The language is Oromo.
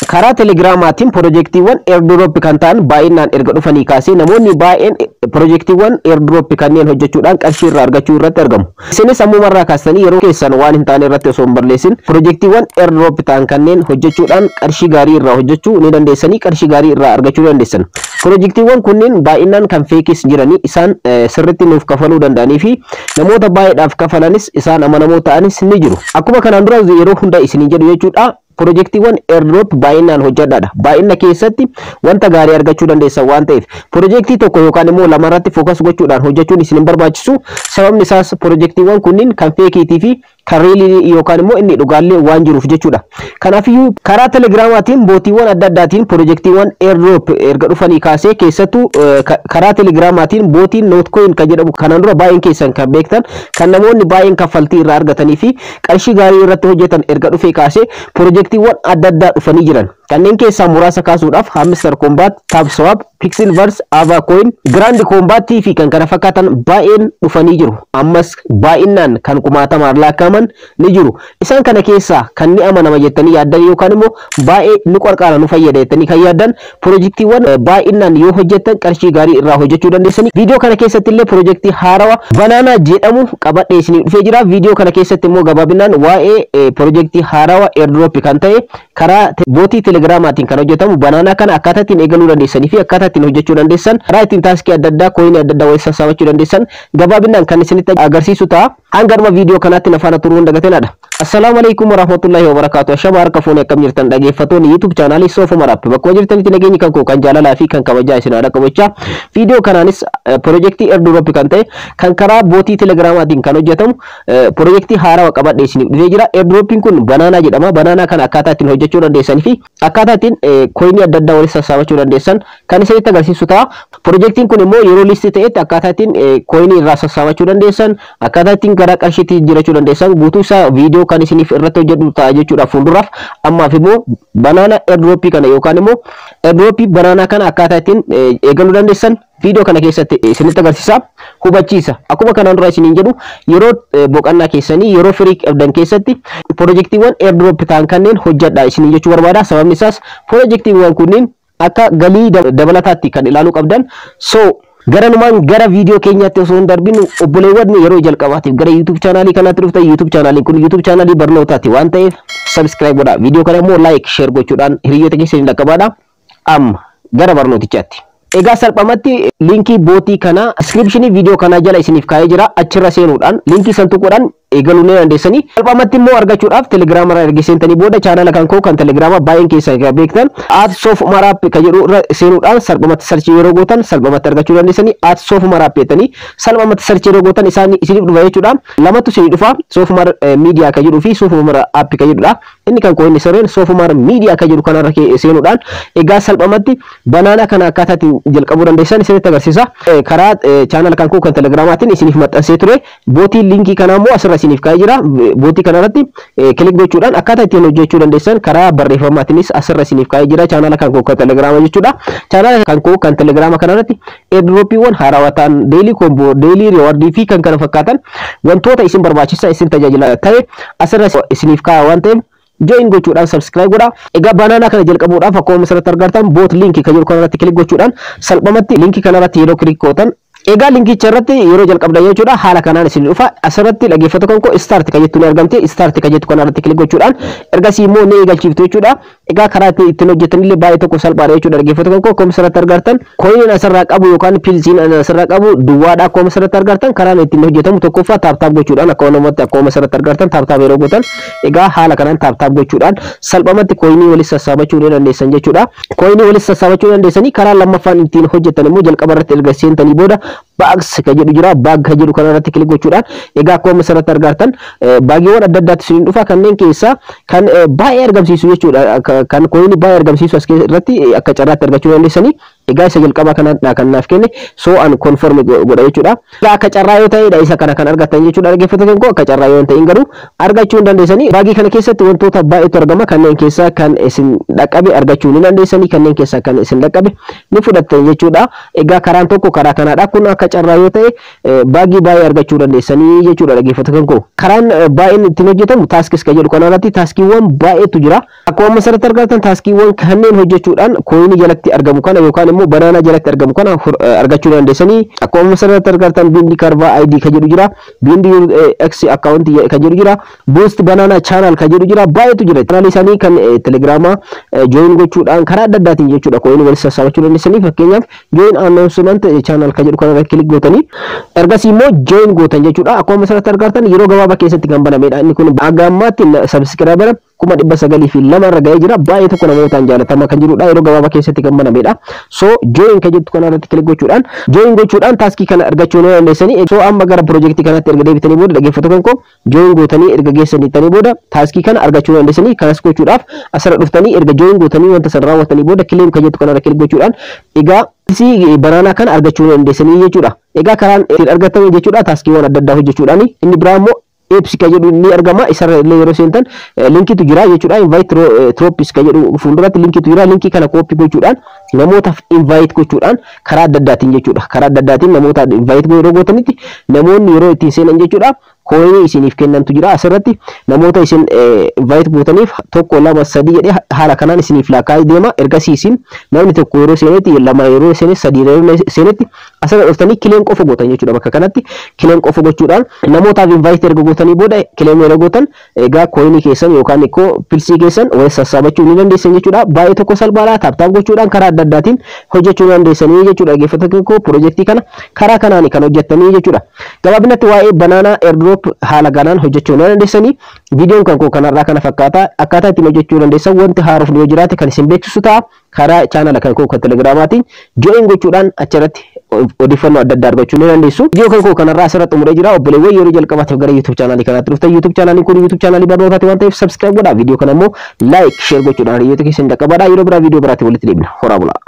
Karaa Telegiraamaatiin piroojeektiiwwan airdrop kan ta'an baay'inaan erga dhufanii kaasee namoonni baay'een piroojeektiiwwan airdrop kanneen hojjechuudhaan qarshii irraa argachuu irratti argamu. Isinis ammumarraa kaastanii yeroo keessan waan hin taane irratti osoo hin balleessin piroojeektiiwwan airdrop ta'an kanneen hojjechuudhaan qarshii gaarii irraa hojjechuu ni dandeessanii, qarshii gaarii irraa argachuu dandeessan. Piroojeektiiwwan kunneen baay'inaan kan fakeis jiranii isaan sirriitti nuuf kafaluu danda'anii fi namoota baay'eedhaaf kafalanis isaan amanamoo ta'anis ni jiru. Akkuma kanaan dura yeroo hunda isinii jedhu jechuudha. Piroojeektiiwwan airdrop baay'inaan hojjedhaadha. Baay'ina keessatti wanta gaarii argachuu dandeessan waan ta'eef piroojeektii tokko yookaan immoo lama irratti focus gochuudhaan hojjechuun isin hin barbaachisu. Sababni isaas piroojeektiiwwan kunniin kan fakeiitii fi kan realii yookaan immoo inni dhugaallee waan jiruuf jechuudha. Kanaafiyyuu karaa Telegiraamaatiin botiiwwan adda addaatiin piroojeektiiwwan airdrop erga dhufanii kaasee, keessattuu karaa Telegiraamaatiin botiin Notcoin kan jedhamu kanaan dura baay'een keessan kan beektan, kan namoonni baay'een kaffaltii irraa argatanii fi qarshii gaarii irratti hojjetan erga dhufee kaasee piroojeektiiwwan adda addaa dhufanii jiran. Kanneen keessaa muraasa kaasuudhaaf Hamster Kombat, Tapswap, Pixelverse, Avacoin, Grand Combat fi kan kana fakkaatan baay'een dhufanii jiru. Ammas baay'inaan kan kumaatamaan lakkaa'aman ni jiru. Isaan kana keessaa kan ni amanama jettanii yaaddan yookaan immoo baay'ee nu qarqaara, nu fayyada jettanii kan yaaddan piroojeektiiwwan baay'inaan yoo hojjettan qarshii gaarii irraa hojjechuu dandeessanii. Viidiyoo kana keessatti illee piroojeektii haarawaa Banana jedhamu qabadhee isinii dhufee jira. Viidiyoo kana keessatti immoo gabaabinaan waa'ee piroojeektii haarawaa airdrop kan ta'e, karaa botii Telegiraamaatiin kan hojjetamu Banana kana akkaataa ittiin eegaluu dandeessanii fi akkaataa ittiin hojjechuu dandeessan, karaa ittiin taskii adda addaa, coinii adda addaa walitti sassaabachuu dandeessan gabaabinaan kan isinitti agarsiisu ta'a. Hanga dhuma viidiyoo kanaatti na faana turuu hin dagatinaadha. Assalaamu alaikum warahmatullahi wabarakatuh. Ashama, harka fuunee, akkam jirtan dhaggeeffattoonni YouTube channelii Soofuma Maraap? Bakkuma jirtanitti nageenyi kan koo kan jaalalaa fi kan kabajaa isin haadha qabachaa, viidiyoo kanaanis piroojeektii airdrop kan ta'e, kan karaa botii Telegiraamaatiin kan hojjetamu piroojeektii haarawaa qabadhee isiniif dhufee jira. Airdropiin kun Banana jedhama. Banana kana akkaataa ittiin hojjechuu dandeessanii fi akkaataa ittiin coinii adda addaa walitti sassaabachuu dandeessan kan isinitti agarsiisu ta'a. Piroojeektiin kun immoo yeroo list ta'etti akkaataa ittiin coinii irraa sassaabachuu dandeessan, akkaataa ittiin gara qarshiitti jiraachuu dandeessan guutuu isaa viidiyoo kan isiniif irratti hojjedhu ta'a jechuudha fuulduraaf. Ammaaf immoo Banana airdropii kana yookaan immoo airdropii Banana kana akkaataa ittiin eegaluu dandeessan viidiyoo kana keessatti isinitti agarsiisa. Hubachiisa. Akkuma kanaan dura isiniin jedhu, yeroo boqonnaa keessanii, yeroo firii qabdan keessatti piroojeektiiwwan airdrop ta'an kanneen hojjedha isiniin jechuu barbaada. Sababni isaas piroojeektiiwwan kunneen akka galii dabalataatti kan ilaaluu qabdan. So garanumaan gara viidiyoo keenyaatti osoo hin darbin, obboleewwan yeroo jalqabaatiif gara YouTube channelii kanaatti dhuftan, YouTube channeliin kun YouTube channelii barnootaati waan ta'eef subscribe godhaa. Viidiyoo kana immoo like, share gochuudhaan hiriyoota keessanii dhaqqabaadha. Amma gara barnootichaatti. Egaa salphumatti linkii botii kana descriptionii viidiyoo kanaa jala isiniif kaa'ee jira. Achirra seenuudhaan linkii san tuquudhaan eegaluu ni dandeessanii. Salphumatti immoo argachuudhaaf Telegiraama irra erga seentanii booda channela kan koo kan Telegiraama baay'een keessan kan beektan @SoofMaraap kan jedhu irra seenuudhaan salphumatti searchii yeroo gootan salphumatti argachuu dandeessanii. @SoofMaraap jettanii salphumatti searchii yeroo gootan isaan isiniif dhufa jechuudha. Lamatu isinii dhufa: Soofumar Miidiyaa kan jedhuu fi Soofumar App kan jedhudha. Inni kan koo inni sirriin Soofumar Miidiyaa kan jedhu kanarra seenuudhaan egaa salphumatti Banana kana akkaataa ittiin jalqabuu dandeessan isinitti agarsiisa. Karaa channela kan koo kan Telegiraamaatiin isiniif maxxansee ture. Botii linkii kanaa immoo asirra isiniif kaa'ee jira. Botii kanarratti click gochuudhaan akkaataa ittiin hojjechuu dandeessan karaa barreeffamaatiinis asirra isiniif kaa'ee jira channela kan koo kan Telegiraama jechuudha. Channela kan koo kan Telegiraama kanarratti airdropiiwwan haarawaa ta'an, daily combo, daily rewardii fi kan kana fakkaatan wantoota isin barbaachisan, isin tajaajila ta'e asirra isiniif kaa'a waan ta'eef join gochuudhaan subscribe godhaa. Egaa Banana kana jalqabuudhaaf akkuma asirratti argartan bot linkii kan jedhu kanarratti click gochuudhaan salphumatti linkii kanarratti yeroo click gootan, egaa linkicha irratti yeroo jalqabdan jechuudha, haala kanaan isin dhufa. Asirratti dhaggeeffata kan koo start kan jettu ni argamte. Start kan jettu kanarratti click gochuudhaan ergasii immoo ni eegalchiiftu jechuudha. Egaa karaa ittiin hojjetan illee baay'ee tokko salphaadha jechuudha. Dhaggeeffata kan koo, akkuma asirratti argartan coiniin asirraa qabu yookaan PILSiin asirraa qabu duwwaadha. Akkuma asirratti argartan karaan ittiin hojjetamu tokkoffaa tap tap gochuudhaan, akkuma asirratti argartan tap tap yeroo gootan, egaa haala kanaan tap tap gochuudhaan salphumatti coinii walitti sassaabachuu ni dandeessan jechuudha. Coinii walitti sassaabachuu dandeessanii. Karaa lammaffaan ittiin hojjetan immoo jalqaba irratti erga seentanii booda bags kan jedhu jira. Bag kan jedhu kanarratti click gochuudhaan egaa akkuma asirratti argartan bagiiwwan adda addaatti isiniin dhufa. Kanneen keessaa kan baay'ee argamsiisu jechuudha, kan coinii baay'ee argamsiisu as irratti akka carraatti argachuu dandeessanii. Egaa isa jalqabaa kanadha kan naaf kenne, so an confirm godha jechuudha. Egaa akka carraa yoo ta'edha isa kana kan argattan jechuudha, dhaggeeffattoota koo. Akka carraa yoo hin ta'in garuu argachuu hin dandeessanii. Baagii kana keessatti wantoota baay'eetu argama. Kanneen keessaa kan isin dhaqqabe argachuu ni dandeessanii, kanneen keessaa kan isin dhaqqabe ni fudhattan jechuudha. Egaa karaan tokko karaa kanaadha. Kun akka carraa yoo ta'e baagii baay'ee argachuu dandeessanii jechuudha, dhaggeeffattoota koo. Karaan baay'een ittiin hojjetamu tasks kan jedhu kanarratti taaskiiwwan baay'eetu jira. Akkuma amma asirratti argatan, taaskiiwwan kanneen hojjechuudhaan kooyinii jalatti argamu kana yookaan immoo banaanaa jalatti argamu kana argachuu dandeessanii. Akkuma amma asirratti argatan, bind Carva ID kan jedhu jira. Bind X account kan jedhu jira. Boost banana channel kan jedhu jira. Baay'eetu jira. Channel isaanii kan telegiraamaa join gochuudhaan karaa adda addaatiin jechuudha kooyinii walitti sassaabachuu dandeessanii. Fakkeenyaaf, join announcement channel kan jedhu kanarra click gootanii ergasii immoo join gootan jechuudha. Akkuma asirratti argartan, yeroo gabaabaa keessatti kan banamedha. Inni kun hanga ammaatti subscriber 902,000 irra ga'ee jira. Baay'ee tokko namootaan jaalatamaa kan jirudha. Yeroo gabaabaa keessatti kan banamedha. So join kan jettu kanarratti click gochuudhaan, join gochuudhaan taaskii kana argachuu ni dandeessanii. So amma gara piroojeektii kanatti erga deebitanii booda, dhaggeeffattoota koo, join gootanii erga geessanii booda taaskii kana argachuu ni dandeessanii. Kanas gochuudhaaf asirra dhuftanii, erga join gootanii wanta sana raawwatanii booda, claim kan jettu kanarra click gochuudhaan egaa si banaanaa kana argachuu ni dandeessanii jechuudha. Egaa karaan ittiin argatan jechuudha taaskiiwwan adda addaa hojjechuudhaan. Inni biraa immoo apps kan jedhu ni argama. Isarra illee yeroo seentan linkiitu jira jechuudha. Invite tropis kan jedhu fuulduratti linkiitu jira. Linkii kana copy gochuudhaan namootaaf invite gochuudhaan karaa adda addaatiin jechuudha. Karaa adda addaatiin namoota invite yeroo gootanitti namoonni yeroo ittiin seenan jechuudha, kooyinii isiniif kennantu jira. Asirratti namoota isin invite gootaniif tokko, lama, sadii jedhee haala kanaan isiniif lakkaa'ee deema. Ergasii isin namni tokko yeroo seenetti, lama yeroo seenetti, sadii yeroo seenetti, asirra dhuftanii claim qofa gootan jechuudha. Bakka kanatti claim qofa gochuudhaan namootaaf invite erga gootanii booda claim yeroo gootan, egaa kooyinii keessan yookaan ikkoo pilsii keessan walitti sassaabachuu ni dandeessan jechuudha. Baay'ee tokko salphaadha. Tap tap gochuudhaan karaa adda addaatiin hojjechuu ni dandeessanii jechuudha. Dhaggeeffattoota koo, piroojeektii kana karaa kanaan kan hojjettanii jechuudha. Gabaabinatti waa'ee banaanaa airdrop haala kanaan hojjechuu ni dandeessanii. Viidiyoon kan koo kanarraa kana fakkaata. Akkaataa ittiin hojjechuu dandeessan wanti haarofni yoo jiraate kan isin beeksisu ta'a. Karaa chaanala kan koo kan telegiraamaatiin join gochuudhaan achirratti odeeffannoo adda addaa argachuu ni dandeessu. Viidiyoo kan koo kanarraa asirratti xumuree jira. Obboleewwan yeroo jalqabaatiif gara YouTube chaanaalii kanaatti dhuftan, YouTube chaanaaliin kun YouTube chaanaalii barnootaati waan ta'eef subscribe godhaa. Viidiyoo kana immoo like, share gochuudhaan hiriyoota keessan dhaqqabadhaa. Yeroo biraa viidiyoo biraatti walitti deebina. Horaa bulaa.